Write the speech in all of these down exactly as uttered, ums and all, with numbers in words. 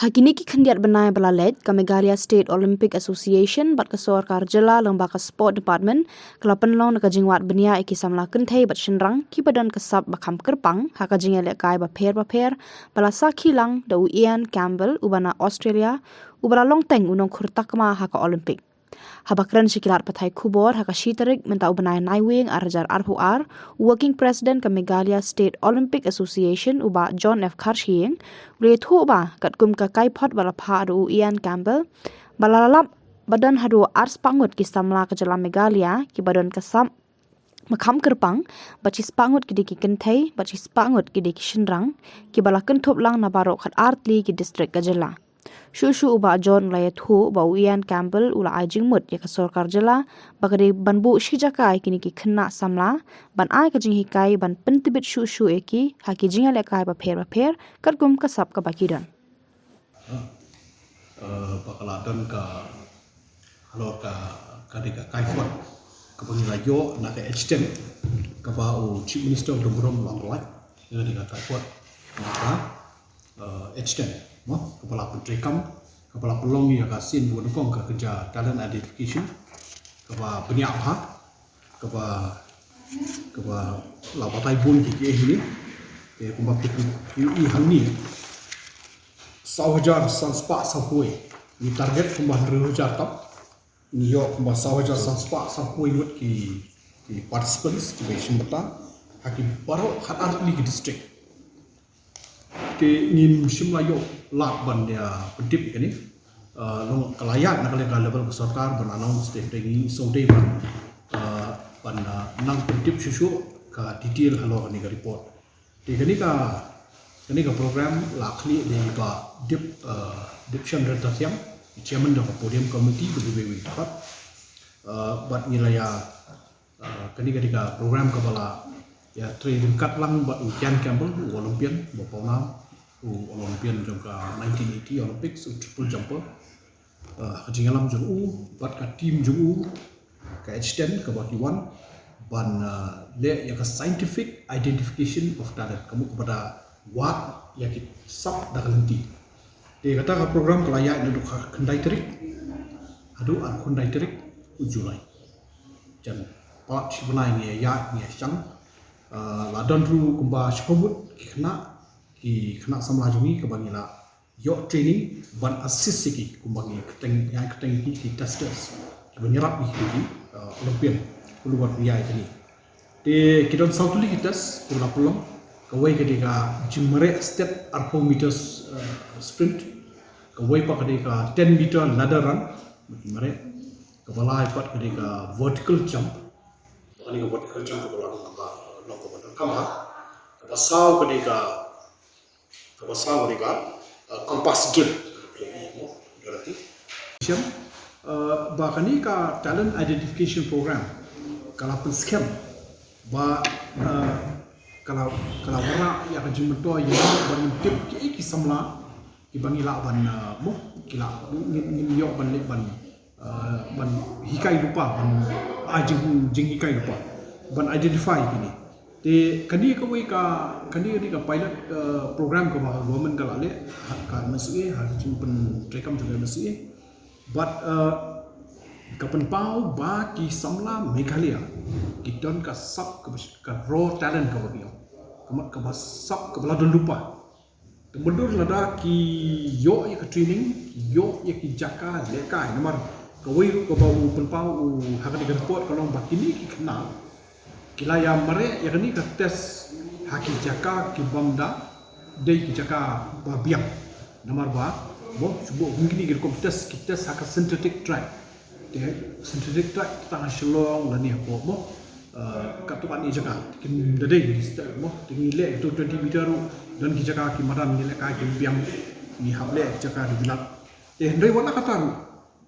Ha kine ki khyndiat bnai ba la leit, ka Meghalaya State Olympic Association bad ka sorkar jylla lyngba ka Sport Department ka la pynlong na ka jingwad bniah ïa ki samla kynthei bad shynrang kiba don ka sap ba kham kyrpang ha ka jingïalehkai bapher bapher ba la sakhi lang da u Ian Campbell uba na Australia, uba la long teng u nongkhur takma ha ka Olympic. Haba kren sha ki lad pathai khubor ha ka shi tarik mynta u bnai Naiwieng ar hajar arphew ar, u Working President ka Meghalaya State Olympic Association u Bah John F Kharshiing u la ïathuh ba katkum ka kaiphod ba la phah da u Ian Campbell ba la lap ba don haduh ar spah ngut ki samla ka jylla Meghalaya kiba don ka sap ba kham kyrpang, bad shi spah ngut ki dei ki kynthei bad shi spah ngut ki dei ki shynrang kiba la kynthup lang na baroh khat ar tylli ki district ka jylla. Shuh shuh u Bah John u la ïathuh ba u Ian Campbell u la ai jingmut ïa ka sorkar jylla ba ka dei ban buh shi jaka ïa kine ki khynnah samla ban ai ka jinghikai ban pyntbit shuh shuh ïa ki ha ki jingïalehkai bapher bapher katkum ka sap kaba ki don. Uh, ba ka la don ka halor ka, ka dei ka kaiphod kaba ngi la ïoh na ka H ten kaba u Chief Minister u dang burom u la pynlait. Ka dei ka kaiphod na ka uh, H ten, mo, kaba la pyntreikam, kaba la pynlong ïa ka sien ba nyngkong ka kynja talent identification, kaba bniah bha, kaba, kaba la batai bun ki ki eh ni, te kumba phi, phi ïohi hangne, saw hajar san spah saw phew, ngi target kumba hynriew hajar tam, ngi ïoh kumba saw hajar san spah saw phew ngut ki, ki participants kiba ïashim bynta ha ki baroh khat ar tylli ki district. Te ngim shym la ïoh lad ban ïa pyntip ïa kane. Uh, long ka la ïaid na ka liang ka level ka sorkar ban announce te, te ngi sngewdei ban, uh, ban, uh, nang pyntip shuh shuh ka detail halor kane ka report. Te kane ka, kane ka program la khlieh da i Bah Dip, uh, Dipshan Rentathiang, Chairman jong ka Podium Committee, ba dei iwei iwei i dkhot. Uh, bad ngi la ïa, uh, kane ka dei ka program kaba la ïa trei ryngkat lang bad u Ian Campbell, u Olympian ba pawnam, u Olympian jong ka nineteen eighty Olympics, u triple jumper. Uh, ka jingïalam jong u bad ka team jong u, ka H ten kaba ki wan ban, uh, leh ïa ka scientific identification of talent, ka mut kaba da wad ïa ki sap da ka lynti. Te kata ka program ka la ïaid naduh ka khyndai tarik haduh ar khyndai tarik u July. Jan palat shi bnai ngi ïaid ngi ïashang. Uh, la don ruh kumba shiphew ngut ki khynnah, ki khynnah samla jong ngi kaba ngi la ïoh training ban assist ïa ki kumba ngi kyrteng, ïa kyrteng ki, ki testers kiba ngi ïarap ïa ki, uh, Olympian, u luwan ïa kane. Te ki don saw tylli ki test kiba la pynlong, kawei ka dei ka jingmareh stet arphew meters, uh, sprint, kawei pat ka dei ka ten meter ladder run, mareh, kaba lai pat ka dei ka vertical jump, kane ka vertical jump kaba la long kaba, long kaba donkam bha, kaba saw ka dei ka Kaba saw ka dei ka, uh, compass drill. Shem, uh, ba kane ka talent identification program ka la pynskhem ba, uh, ka la, ka la wanrah ïa ka jingmyntoi ïa ban tip kiei ki samla kiba ngi lah ban, uh, mo, ki lah ngin, ngin ïoh ban leh ban uh, ban hikai lypa, ban ai jing, jinghikai lypa, ban identify kine. Te kane kawei ka, kane kane ka pilot, uh, program kaba government ka la leh ha ka M S U A, ha ka jingpyntreikam jong ka M S U A. Bad, uh, ka pynpaw ba ki samla Meghalaya ki don ka sap kaba, ka raw talent kaba ki ong, ka mut kaba sap kaba la don lypa. Te mutdur lada ki ïoh ïa ka training, ki ïoh ïa ki jaka lehkai, namar kawei ruh kaba u pynpaw u ha kane ka report ka long ba kine ki khynnah ki la ïa mareh ïa kane ka test ha ki jaka ki bym da dei ki jaka ba biang. Namar ba, mo, shu buh kum kine ki rukom test, ki test ha ka synthetic track. Te synthetic track tang ha Shillong lane hapoh, mo, uh, katto katne jaka. Kim da dei, mo, te ngi leh ïa kato twenty meter ruh, don ki jaka ki madan ngi lehkai kim biang, ngi hap leh jaka ri bilat. Te hynrei wat la katta ruh,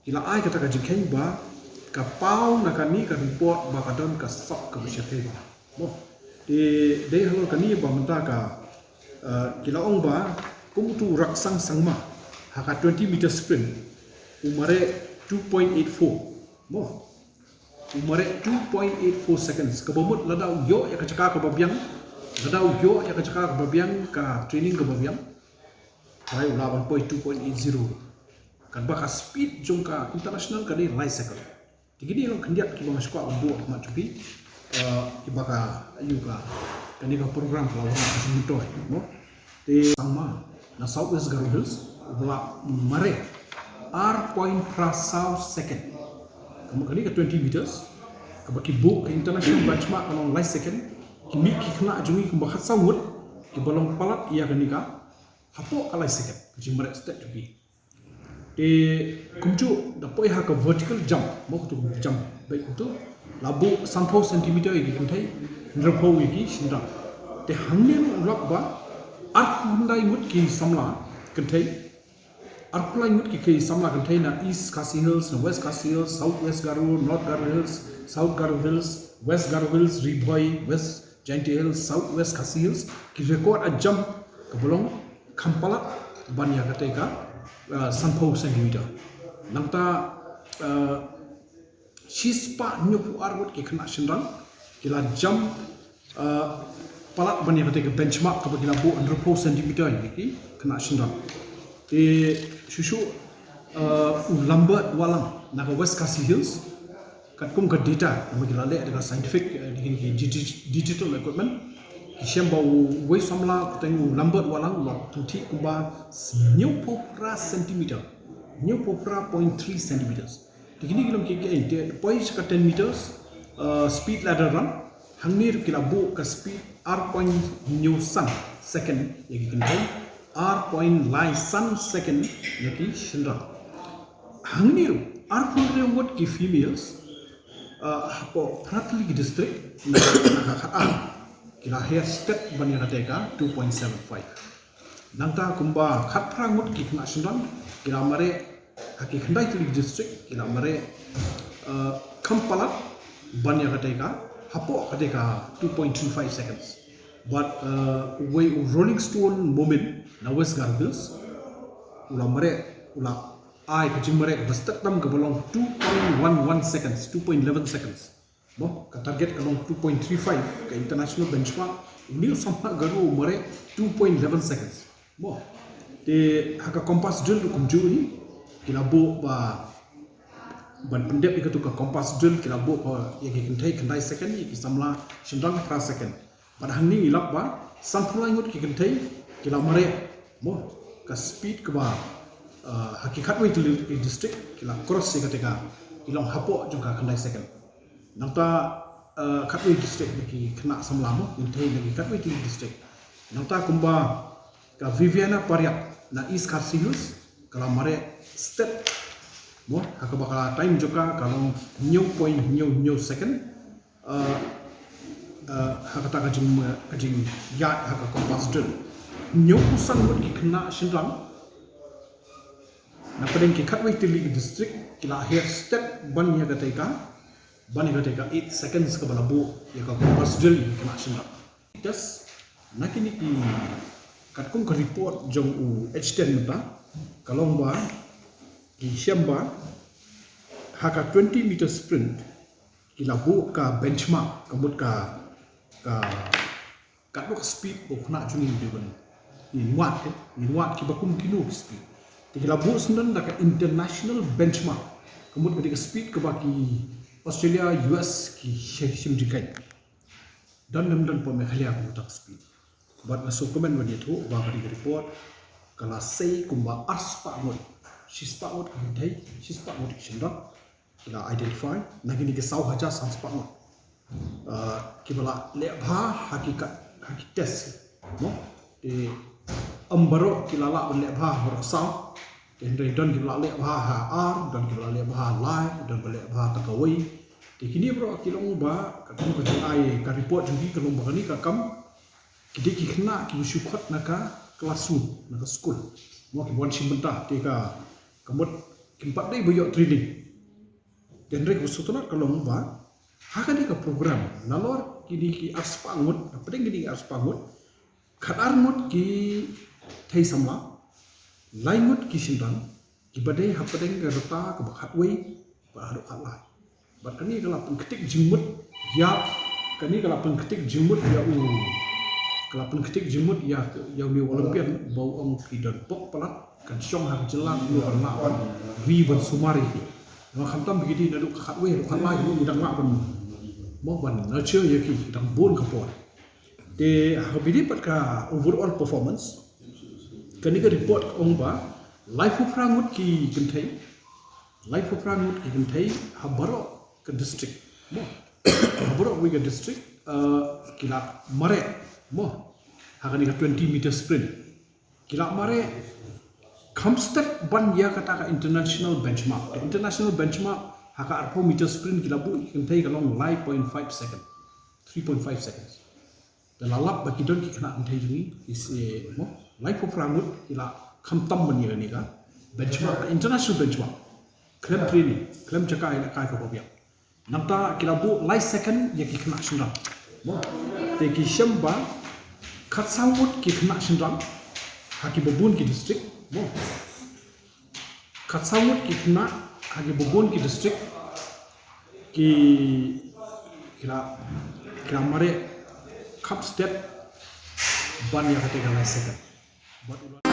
ki la ai kata ka jingkheiñ ba ka paw na kane ka report ba ka don ka sap kaba shyrkhei bha. Mo, te dei halor kane ba mynta ka, uh, ki la ong ba kum uto u Raksang Sangma ha ka twenty meter sprint u mareh two point eight four. Mo, u mareh two point eight four seconds. Kaba mut lada u ïoh ïa ka jaka kaba biang, lada u ïoh ïa ka jaka kaba biang, ka training kaba biang, Trai u lah ban poi two point eight zero. Katba ka speed jong ka international ka dei lai second. Te kine long khyndiat kiba nga sngewkwah ban buh ha khmat jong phi. Eh, kiba ka ïa ka kane ka program ka la wanrah ha Zumwangtoi, mo. Te Sangma na South West Garo Hills u la mareh ar point phra saw second. Kane ka twenty meters kaba ki buh ka international benchmark ka long lai second. Ki mih ki khynnah jong ngi kumba khatsaw ngut kiba long palat ïa kane ka hapoh ka lai second. Ka jingmareh stet jong ki. Te kumjuh da poi ha ka vertical jump, mo, kato jump beit kato, la buh sanphew centimeter ïa ki kynthei, hynriewphew ïa ki shynrang. Te hangne ruh u lap ba arphew khyndai ngut ki samla kynthei, arphew lai ngut ki, ki samla kynthei na East Khasi Hills, na West Khasi Hills, South West Garo, North Garo Hills, South Garo Hills, West Garo Hills, Ri Bhoi, West Jaintia Hills, South West Khasi Hills, ki record a jump kaba long kham palat ban ïa katei ka, uh, sanphew centimeter. Nangta, uh, shispah hynñiewphew ar ngut ki khynnah shynrang ki la jump, uh, palat ban ïa katei ka benchmark kaba ki la buh hynriewphew centimeter ïa ki khynnah shynrang. Te shuh shuh, uh, u Lambert Wahlang na ka West Khasi Hills, katkum ka data kaba ki la leh da ka scientific, eh, ki, ki digi-, digital equipment, ki shem ba uwei u samla kyrteng u Lambert Wahlang u la pynthih kumba hynñiewphew phra centimeter, hynñiewphew phra point three centimeters. Te kine ki long ki, ki, eh, te poi sha ka ten meters, uh, speed ladder run. Hangne ruh ki la buh ka speed ar point hynñiew san second ïa ki kynthei, ar point lai san second ïa ki shynrang. Hangne ruh arphew hynriew ngut ki females, uh, hapoh phra tylli ki district na, na ka khatar ki la her stet ban ïa katei ka two point seven five. Nangta kumba khatphra ngut ki khynnah shynrang ki la mareh ha ki khyndai tylli ki district, ki la mareh, uh, kham palat ban ïa katei ka, hapoh katei ka two point two five seconds. Bad, uh, uwei u Rolling Stone Momin na West Garo Hills u la mareh, u la ai ka jingmareh kaba stet tam kaba long two point one one seconds, two point eleven seconds. Mo, ka target ka long two point three five, ka international benchmark. Une u samla Garo u mareh two point eleven seconds. Mo, te ha ka compass drill ruh kumjuh hi, ki la buh ba, ban pyndep ïa kato ka compass drill ki la buh ba ïa ki kynthei khyndai second, ïa ki samla shynrang phra second. Bad hangne ngi lap ba sanphew lai ngut ki kynthei ki la mareh, mo, ka speed kaba, uh, ha ki khatwei tylli ki district ki la cross ïa katei ka, ki long hapoh jong ka khyndai second. Nangta, uh, khatwei district na ki khynnah samla, mo, kynthei na ki khatwei tylli district. Nangta kumba ka Viviana Pariat na East Khasi Hills ka la mareh stet, mo, ha kaba ka time jong ka ka long hynñiew point hynñiew hynñiew second. Uh, uh, ha kata ka jing, ka jingïaid ha ka compass drill. Hynñiewphew san ngut ki khynnah shynrang na pdeng ki khatwei tylli ki district ki la her stet ban ïa katei ka, ban ïa katei ka eight seconds kaba la buh ïa ka compass drill ïa ki khynnah shynrang. Test na kine ki, katkum ka report jong u H ten mynta, ka long ba ki shem ba ha ka twenty meter sprint ki la buh ka benchmark, ka mut ka, ka, katno ka speed ba u khynnah jong ngi u dei ban, ngin wad, eh, ngin wad kiba kum kino ki speed. Te ki la buh syndon da ka international benchmark, ka mut ka dei ka speed kaba ki Australia, U S ki shim, shim jingkheiñ. Don ne ym don pdeng Meghalaya kumta ka speed. Bad nga sngewkmen ban ïathuh ba ka dei ka report ka la sei kumba arspah ngut, shispah ngut ki kynthei, shispah ngut ki shynrang ki la identify na kine ki saw hajar san spah ngut, uh, kiba la leh bha ha ki ka, ha ki test, mo. Te ym baroh ki la lah ban leh bha baroh saw. Te hynrei don kiba la leh bha ha ar, don kiba la leh bha ha lai, don ba leh bha tang kawei. Te kine baroh ki long ba, ka, ka, ka jing ai ka report jong ki ka long ba kane ka kam ki dei ki khynnah kiba shu khot na ka classroom, na ka skul, mo, kiba wan shim bynta, te ka, ka mut kim pat dei ba ïoh training. Te hynrei kaba sngewtynnat ka long ba ha kane ka program, nalor kine ki arspah ngut, na pdeng kine ki arspah ngut, khatar ngut ki thei samla, lai ngut ki shynrang, kiba dei hapdeng ka rta kaba khatwei bad haduh khatlai. Bad kane ka la pynktik jingmut ïa, kane ka la pynktik jingmut ïa u, ka la pynktik jingmut ïa, ïa une u Olympian ba u ong ki don pok palat kan shong ha ka jylla, u ban lah ban ri ban sumar ïa ki. Namar khamtam ba ki dei naduh ka khatwei haduh khatlai, u dang lah ban, mo, ban nurture ïa ki, dang bun ka por. Te ha kaba ïadei bad ka overall performance, kane ka report ka ong ba laiphew phra ngut ki kynthei, laiphew phra ngut ki kynthei ha baroh ka district, mo, ha baroh kawei ka district, eh, ki la mareh, mo, ha kane ka twenty meter sprint. Ki la mareh kham stet ban ïa kata ka international benchmark. Ka international benchmark ha ka arphew meter sprint ki la buh ïa ki kynthei ka long lai point five second, three point five seconds. Te la lap ba ki don ki khynnah kynthei jong ngi, ki se, mo, laiphew phra ngut ki la khamtam ban ïa kane ka benchmark, international benchmark. Khlem training, khlem jaka ïalehkai kaba biang. Nangta ki la buh lai second ïa ki khynnah shynrang, mo. Te ki shem ba khatsaw ngut ki khynnah shynrang ha kiba bun ki district, mo. Khatsaw ngut ki khynnah ha kiba bun ki district ki, ki la, ki la mareh kham stet ban ïa kata ka lai second. Bad u la